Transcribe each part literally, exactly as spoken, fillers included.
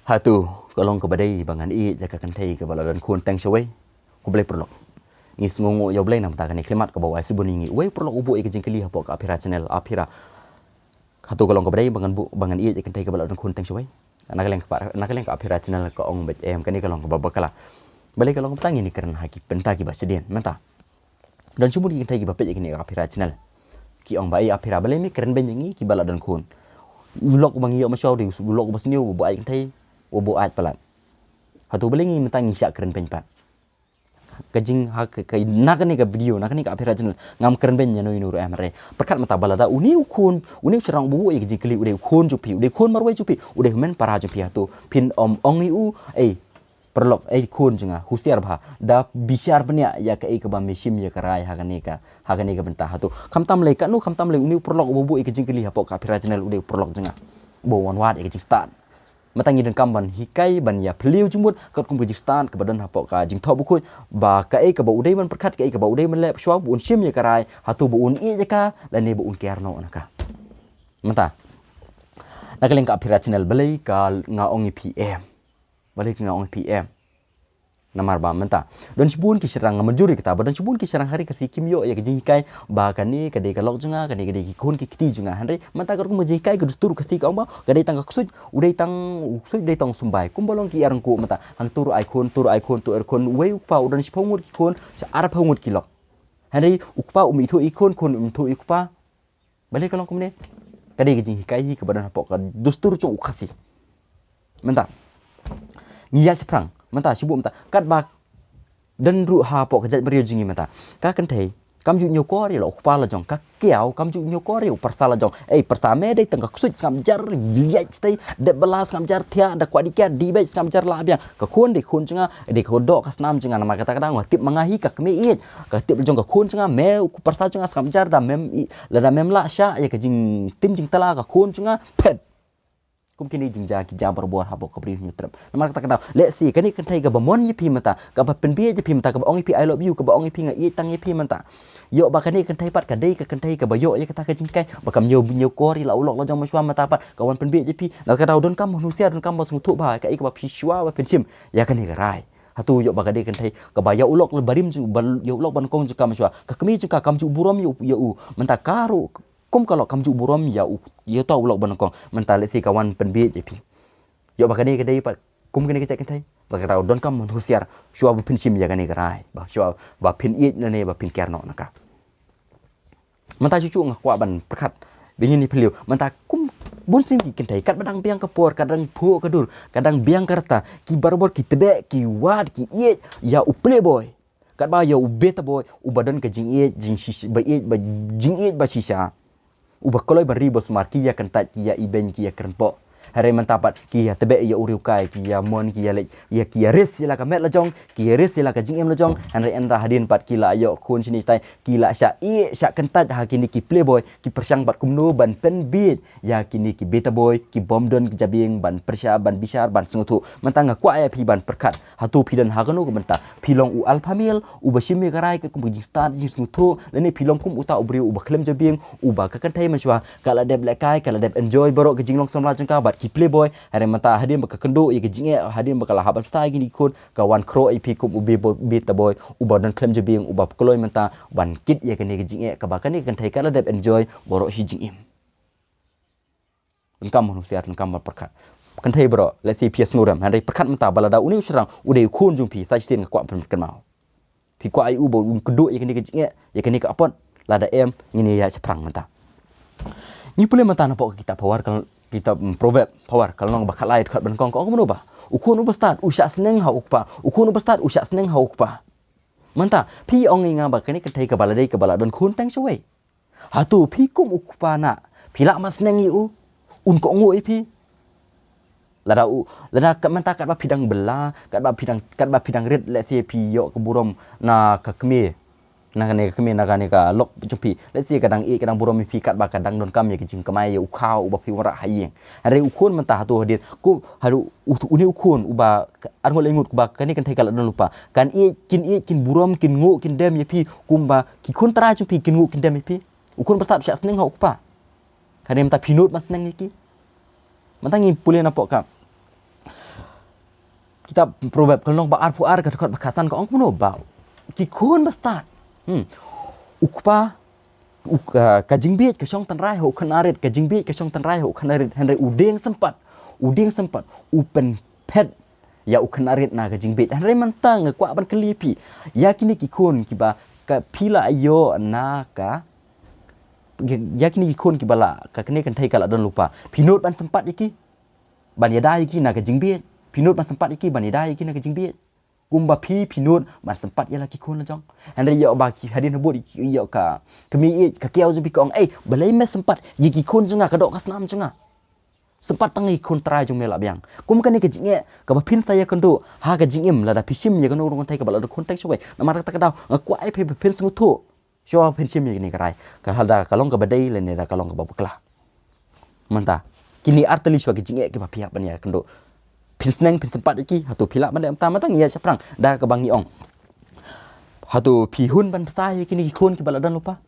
Hato ka long kaba dei ba ngan ïeit ïa ka kynthei kaba la don khun teng shawei? Khublei paralok. Ngi sngewnguh ïa U Blei namar kane ka khyllipmat kaba u ai shibun ïa ngi. Uwei u paralok u buh ïa ka jingkylli hapoh ka Aphira Channel, Aphira, hato ka long kaba dei ba ngan buh, ba ngan ïeit ïa ka kynthei kaba la don khun teng shawei? Na ka liang ka, na ka liang ka Aphira Channel ka ong beit em, kane ka long kaba bakla. Balei ka long kaba tang, ngin ïa kren ha ki bynta kiba shadien mynta. Don shibun ki kynthei kiba peit ïa kane ka Aphira Channel, ki ong ba, "Ei Aphira, balei me kren beiñ ïa ngi kiba la don khun? U lok uba ngi ïoh mynshuwa u dei u lok uba sniew, uba buaid kynthei, uba buaid palat. Hato balei ngi mynta ngi shah kren beiñ pat?" Ka jing ha ka, ka, na kane ka video, na kane ka Aphira Channel ngam kren beiñ ïa no ïa no ruh em, hynrei pyrkhat mynta ba lada une u khun, une u shynrang uba buh ïa ka jingkylli u dei u khun jong phi, u dei u khun marwei jong phi, u dei u hynmen para jong phi, hato phin ym ong ïa u, "Ei paralok, ei khun jong nga, husiar bha, da bishar bniah ïa kaei kaba me shim ïa ka rai ha kane ka, ha kane ka bynta." Hato khamtam lei, katno khamtam lei une u paralok uba buh ïa ka jingkylli hapoh ka Aphira Channel u dei u paralok jong nga, uba wan wad ïa ka jingstad. Mynta ngi donkam ban hikai, ban ïa phylliew jingmut katkum ka jingstad kaba don hapoh ka Jingthoh Bakhuid, ba kaei kaba u dei ban pyrkhat, kaei kaba u dei ban leh, shuwa ba un shim ïa ka rai, hato ba un ïeit ïa ka lane ba un kiar noh na ka. Mynta na ka liang ka Aphira Channel, balei ka nga ong ïa phi em? Balei ka nga ong ïa phi em? Namar ba mynta don shibun ki shynrang, nga mynjur ïa kata, ba don shibun ki shynrang ha ri Khasi kim ïoh ïa ka jinghikai ba kane ka dei ka lok jong nga, kane ka dei ki khun ki kti jong nga, hynrei mynta katkum ka jinghikai ka dustur Khasi ka ong ba ka dei tang ka ksuid, u dei tang u ksuid, u dei tang u symbai. Kumba long ki ïarangkuh mynta, hangto ruh ai khun, to ruh ai khun, to ai khun, uwei u kpa u don shiphew ngut ki khun, sha arphew ngut ki lok, hynrei u kpa um ithuh ïa ki khun, khun um ithuh ïa u kpa. Balei ka long kumne? Ka dei ka jinghikai hi kaba don hapoh ka dustur jong u Khasi. Mynta ngi ïaid shaphrang, mynta shu buh mynta, katba don ruh hapoh ka jaitbynriew jong ngi mynta, ka kynthei kam ju ñiewkor ïa la u kpa la jong, ka kiaw kam ju ñiewkor ïa u pyrsa la jong. Ei pyrsa, me dei tang ka ksuid, sngap jar ïaid shatei, dep bylla sngap jar, thiah da kwah dih kiad, dih beit, sngap jar lah biang. Ka khun dei khun jong nga, dei ka doh ka snam jong nga, namar kata ka daw nga tip ma nga hi ka kmie ïeit, ka tip la jong ka khun jong nga, me u pyrsa jong nga, sngap jar, da mem i, lada mem lah shah ïa ka jingtim jingtla ka khun jong nga, phet. Kum kine jingjia ki jia barabor hapoh ka Bri u Hynñiewtrep. Namar kata ka daw, lehse kane ka kynthei kaba mon ïa phi mynta, kaba pynbieit ïa phi mynta, kaba ong ïa phi "I love you", kaba ong ïa phi "Nga ïeit tang ïa phi" mynta, ïoh ba kane ka kynthei pat ka dei ka kynthei kaba ïoh ïa kata ka jinghikai, ba kam ñiew, ñiewkor ïa la u lok la jong mynshuwa mynta pat ka wan pynbieit ïa phi. Na kata ka daw donkam ban husiar, donkam ban sngewthuh ba kaei kaba phi shuwa ba phin shim ïa kane ka rai. Hato ïoh ba ka dei ka kynthei kaba ïa u lok barim jong, ba ïa u lok ba nyngkong jong ka mynshuwa, ka kmie jong ka kam ju burom ïa u, ïa u. Mynta ka ruh kum ka lok kam ju burom ïa u, ïa uta u lok ba nyngkong, mynta lehse ka wan pynbieit ïa phi. Ïoh ba kane ka dei pat kum kane ka jait kynthei, ba ka daw donkam ban husiar, shuwa ba phin shim ïa kane ka rai, ba shuwa ba phin ïeit lane ba phin kiar noh na ka. Mynta shuh shuh nga kwah ban pyrkhat ba ngin ïa phylliew, mynta kum bun sien ki kynthei, katba dang biang ka por, ka dang phuh ka dur, ka dang biang ka rta, ki barabor ki tbeh, ki wad, ki ïeit ïa u playboy, katba ïa u beta boy uba don ka jingïeit, jingshisha, ba ïeit, ba jingïeit ba shisha, uba kloi ban ri ban sumar, ki ïa kyntait, ki ïa ibeiñ, ki ïa kren poh. Hynrei mynta pat ki ïa tbeh ïa u riewkai, ki ïa mon, ki ïa leit, ïa ki ïa risk ïa la ka met la jong, ki ïa risk ïa la ka jingim la jong. Hynrei ynda hadien pat ki la ïoh khun shane shatai, ki la shah ïeh shah kyntait ha kine ki playboy, ki pyrshang pat kumno ban pynbieit ïa kine ki beta boy, ki bym don ka jabieng ban pyrshah, ban bishar, ban sngewthuh. Mynta nga kwah ïa phi ban pyrkhat, hato phi don ha kano ka bynta? Phi long u alpha male uba shim ïa ka rai katkum ka jingstad jingsngewthuh, lane phi long kum uta u briew uba khlem jabieng, uba ka kynthei mynshuwa ka la dep lehkai, ka la dep enjoy baroh ka jinglong samla jong ka bad ki playboy, hynrei mynta hadien ba ka kynduh ïa ka jingeh, hadien ba ka la hap ban bsa ïa kine ki khun, ka wan khroh ïa phi kum u be-, beta boy uba don khlem jabieng, uba kloi mynta ban kit ïa kane ka jingeh kaba kane ka kynthei ka la dep enjoy baroh shi jingim. Donkam ban husiar, donkam ban pyrkhat. Kynthei baroh, lehse phi ïa sngewrem, hynrei pyrkhat mynta ba lada une u shynrang u dei u khun jong phi, sa shisien nga kwah ban pynkynmaw. Phi kwah ïa u ba un kynduh ïa kane ka jingeh, ïa kane ka apot? Lada em, ngin ïa ïaid shaphrang mynta. Ngi pule mynta napoh ka kitab Pawar, ka kitab, mm, Proverb Pawar, ka lynnong ba khatlai, dkhot ba nyngkong, ka ong kumno ba u khun uba stad u shah sneng ha u kpa, u khun uba stad u shah sneng ha u kpa. Mynta phi ong ïa nga ba kane ka kynthei kaba la dei kaba la don khun teng shawei, hato phi kum u kpa na phi lah ban sneng ïa u, un kohnguh ïa phi? Lada u, lada ka, mynta katba phi dang bylla, katba phi dang, katba phi dang rit, lehse phi ïoh ka burom na ka kmie, na kane ka kmie, na kane ka lok jong phi, lehse ka dang ïeit, ka dang burom ïa phi, katba ka dang donkam ïa ka jingkamai, ïa u khaw uba phi wanrah ha ïing. Hynrei u khun mynta, hato hadien, ko, hato u, une u khun uba arngut laingut, uba kane ka kynthei ka la don lypa, kan ïeit, kin ïeit, kin burom, kin nguh, kin dem ïa phi kumba ki khun trai jong phi kin nguh kin dem ïa phi? U khun uba stad u shah sneng ha u kpa. Hynrei mynta phi nud ban sneng ïa ki. Mynta ngi pule napoh ka Kitab Proverb ka lynnong ba arphew ar ka dkhot ba khatsan ka ong kumno ba ki khun ba stad. Hmm. U kpa u, ka, ka jingbieit ka shong tynrai ha u khynnah rit, ka jingbieit ka shong tynrai ha u khynnah rit, hynrei u dieng sympat, u dieng sympat u pynphet ïa u khynnah rit na ka jingbieit. Hynrei mynta nga kwah ban kylli phi ïa kine ki khun kiba ka phi la ïoh na ka, ïa kine ki khun kiba la ka kane kynthei ka la don lypa, phi nud ban sympat ïa ki ban ïada ïa ki na ka jingbieit? Phi nud ban sympat ïa ki ban ïada ïa ki na ka jingbieit? Kumba phi, phi nud ban sympat ïa la ki khun la jong. Hynrei ïoh ba ki hadien habud ïoh ka kmie ïeit ka kiaw jong phi ka ong, "Ei, balei me sympat ïa ki khun jong nga, ka doh ka snam jong nga. Sympat tang ïa ki khun trai jong me la biang." Kum kane ka jingeh kaba phin sa ïakynduh ha ka jingim lada phi shim ïa kano kano kynthei kaba la don khun teng shawei. Namar kata ka daw nga kwah ïa phi ba phin sngewthuh shuwa phin shim ïa kane ka rai, ka lada ka long kaba dei lane da ka long kaba bakla. Mynta kine ar tylli shuwa ki jingeh kiba phi hap ban ïakynduh. Phin sneng phin sympat ïa ki, hato phi lah ban leh mynta? Mynta ngi ïa shaphrang da kaba ngi ong, hato phi hun ban bsa ïa kine ki khun kiba la don lypa?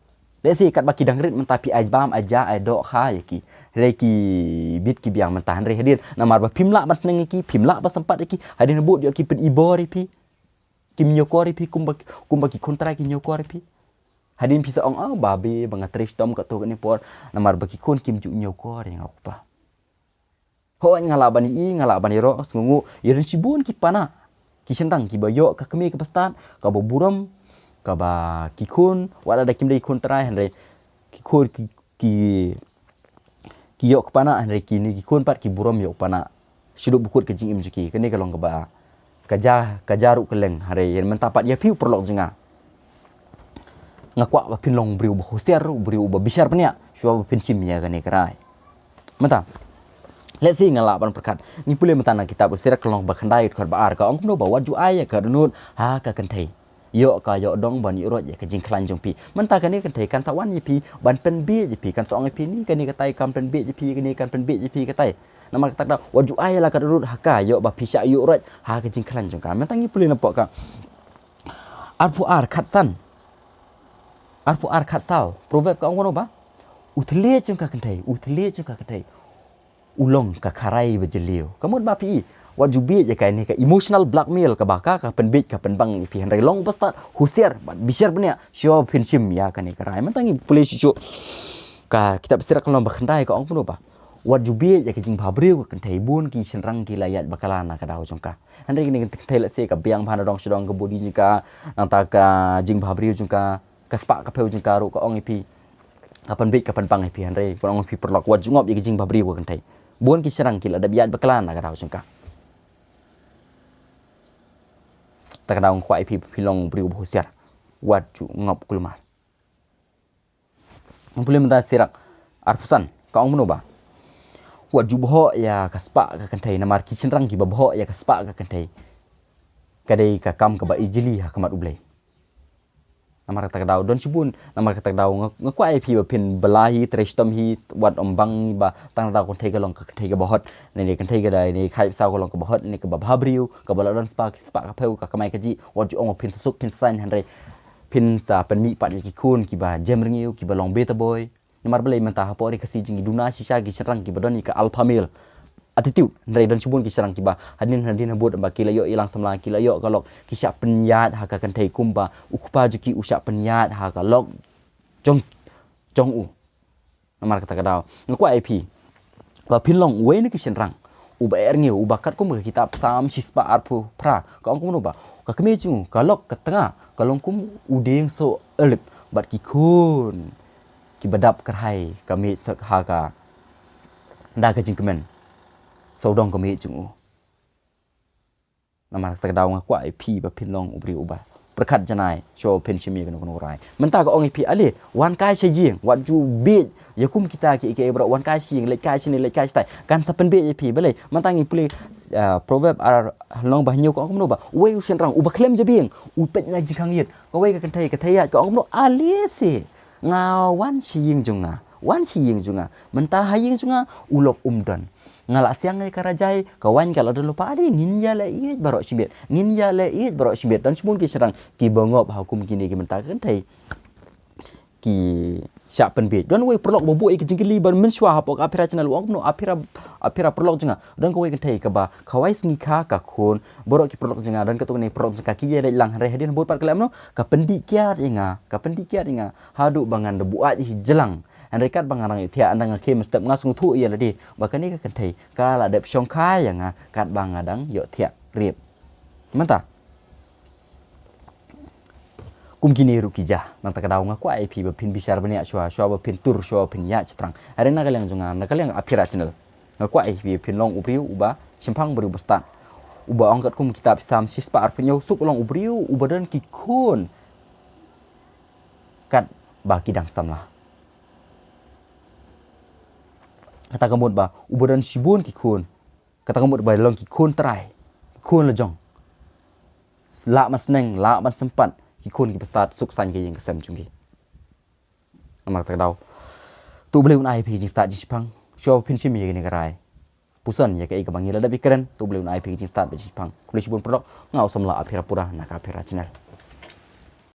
Lehse katba ki dang rit mynta phi ai bam, ai ja, ai doh kha ïa ki. Hynrei ki bit ki biang mynta, hynrei hadien namar ba phim lah ban sneng ïa ki, phim lah ban sympat ïa ki, hadien habud ïoh ki pyn-i bor ïa phi. Kim ñiewkor ïa phi kumba, kumba ki khun trai ki ñiewkor ïa phi. Hadien phi sa ong, "Ah, babe, ba nga trei shitom katto katne por namar ba ki khun kim ju ñiewkor ïa nga u kpa." Hooid, nga lah ban ïohi, nga lah ban ïaroh, sngewnguh ïa don shibun ki para, ki shynrang kiba ïoh ka kmie kaba stad, kaba burom, kaba ki khun, wat lada kim dei ki khun trai hynrei ki khun ki, ki, ki ïoh ka para hynrei kine ki khun pat ki burom ïoh ka para. Shu duk ba kut ka jingim jong ki. Kane ka long kaba ka ja, ka ja ruh ka leng. Hynrei ïa mynta pat ïa phi u paralok jong nga, nga kwah ba phin long u briew ba husiar, u briew ba bishar bniah shuwa ba phin shim ïa kane ka rai. Mynta lehse nga lah ban pyrkhat, ngi pule mynta na kitab u Sirak ka lynnong ba khyndai dkhot ba ar ka ong kumno ba wat ju ai ïa ka dohnud ha ka kynthei. Ïoh ka ïoh dong ban ïuhroit ïa ka jingkhlaiñ jong phi. Mynta kane ka kynthei kan sa wan ïa phi ban pynbieit ïa phi, kan sa ong ïa phi, "Ni kane katai kam pynbieit ïa phi, kane kan pynbieit ïa phi katai." Namar kata ka daw wat ju ai la ka dohnud ha ka, ïoh ba phi shah ïuhroit ha ka jingkhlaiñ jong ka. Mynta ngi pule na pdeng ka arphew ar khatsan, arphew ar khatsaw, Proverb ka ong kumno ba u thylliej jong ka kynthei, u thylliej jong ka kynthei u long ka kharai ba jylliew. Ka mut ba phi, wat ju bieit ïa kane ka emotional blackmail kaba ka, ka pynbieit ka pynbang ïa phi, hynrei long ba stad husiar bad bishar bniah shuwa ba phin shim ïa kane ka rai. Mynta ngi pule shuh shuh ka kitab Sirak ka lynnong ba khyndai ka ong kumno ba wat ju bieit ïa ka jingbhabriew ka kynthei. Bun ki shynrang ki la ïaid bakla na ka daw jong ka. Hynrei kane ka kynthei lehse ka biang bha na dong sha dong, ka body jong ka, nangta ka jingbhabriew jong ka, ka spah ka phew jong ka ruh ka ong ïa phi, ka pynbieit ka pynbang ïa phi, hynrei ka ong ïa phi paralok wat ju ngop ïa ka jingbhabriew ka kynthei. Bun ki shynrang ki la dep ïaid bakla na ka daw jong ka. Ta ka daw nga kwah ïa phi ba phin long briew ba husiar, wat ju ngop kulmar. Ngi pule mynta Sirak arphew san ka ong kumno ba wat ju bhoh ïa ka spah ka kynthei, namar ki shynrang kiba bhoh ïa ka spah ka kynthei ka dei ka kam kaba ijli ha khmat U Blei. Namar kata ka daw don shibun, namar kata ka daw nga, nga kwah ïa phi ba phin bala hi, trei shitom hi, wat ym bang ba tang da kynthei ka long ka kynthei kaba hot, ne kynthei ka dei ne khaip saw ka long kaba hot, ne kaba bhabriew, kaba la don spah, spah ka phew, ka kamai kajih, wat ju ong ba phin sa suk phin sa saiñ, hynrei phin sa pynmih pat ïa ki khun kiba jem rngiew, kiba long beta boy. Namar balei mynta hapoh ri Khasi jong ngi duna shisha ki shynrang kiba don ïa ka alpha male attitude, hynrei don shibun ki shynrang kiba hadien hadien habud ba ki la ïoh ïalang samla, ki la ïoh ka lok, ki shah pynïaid ha ka kynthei kumba u kpa jong ki u shah pynïaid ha ka lok jong, jong u. Namar kata ka daw nga kwah ïa phi ba phin long uwei na ki shynrang uba eh rngiew, uba katkum ka kitab Salm shispah arphew phra ka ong kumno ba ka kmie jong u, ka lok ka tnga ka long kum u dieng soh ylip, bad ki khun kiba dap kyrhai ka miej sa ha ka da ka jingkmen sawdong ka miej jong u. Namar kata ka daw nga kwah ïa phi ba phin long u briew uba pyrkhat janai shuwa ba phin shim ïa kano kano ka rai. Mynta ka ong ïa phi, ale wan kai sha ïing, wat ju bieit ïa kum kita kiei kiei baroh, wan kai sha ïing, leit kai shane leit kai shatai, kan sa pynbieit ïa phi. Balei? Mynta ngi pule, ah, Proverb ar, lynnong ba hynñiew ka ong kumno ba uwei u shynrang uba khlem jabieng u peit na jingkhang ïit, kawei ka kynthei, ka kynthei ïaid, ka ong kumno, ale se nga wan sha ïing jong nga, wan sha ïing jong nga. Mynta ha ïing jong nga u lok um don. Nga la siang ïa ka rajai, ka waiñ ka la don lypa, ale ngin ïa leh ïeit baroh shimet, ngin ïa leh ïeit baroh shimet. Don shibun ki shynrang kiba ngop ha kum kine ki mynta ka kynthei. ki shah pynbiej. Don wei paralok ba buh ïa ki jingkylli ban mynshuwa hapoh ka Aphira channel, u ong kumno Aphira, Aphira paralok jong nga. Don kawei kynthei kaba khawai sngi kha ka khun, baroh ki paralok jong nga, don katto katne paralok jong nga ki ïaleit lang, hynrei hadien bud pat ka leh kumno, ka pyndih kiad ïa nga, ka pyndih kiad ïa nga haduh ba ngan da buaid hi jlang. Hynrei katba nga dang ïohthiah, ynda nga khie mynstep nga sngewthuh ïa lade ba kane ka kynthei ka la dep shongkha ïa nga katba nga dang ïohthiah riep. Mynta kum kine ruh ki jia, nangta ka daw nga kwah ïa phi ba phin bishar bniah shuwa, shuwa ba phin tur, shuwa ba phin ïaid shaphrang. Hynrei na ka liang jong nga, na ka liang Aphira channel, nga kwah ïa phi ba phin long u briew uba shemphang, briew ba stad, uba ong katkum kitab Salm shispah arphew hynñiew, suk long u briew uba don ki khun katba ki dang samla. Kata ka mut ba uba don shibun ki khun, kata ka mut ba long ki khun trai, ki khun la jong, lah ban sneng, lah ban sympat, ki khun kiba stad, suk saiñ ka ïing ka sem jong ki. Namar kata ka daw, to U Blei un ai phi ka jingstad jingshemphang, shuwa ba phin shim ïa kane ka rai, puson ïa kaei kaba ngi la dep ïakren, to U Blei un ai phi ka jingstad bad jingshemphang. Khublei shibun paralok, nga u samla Aphira Pura na ka Aphira channel.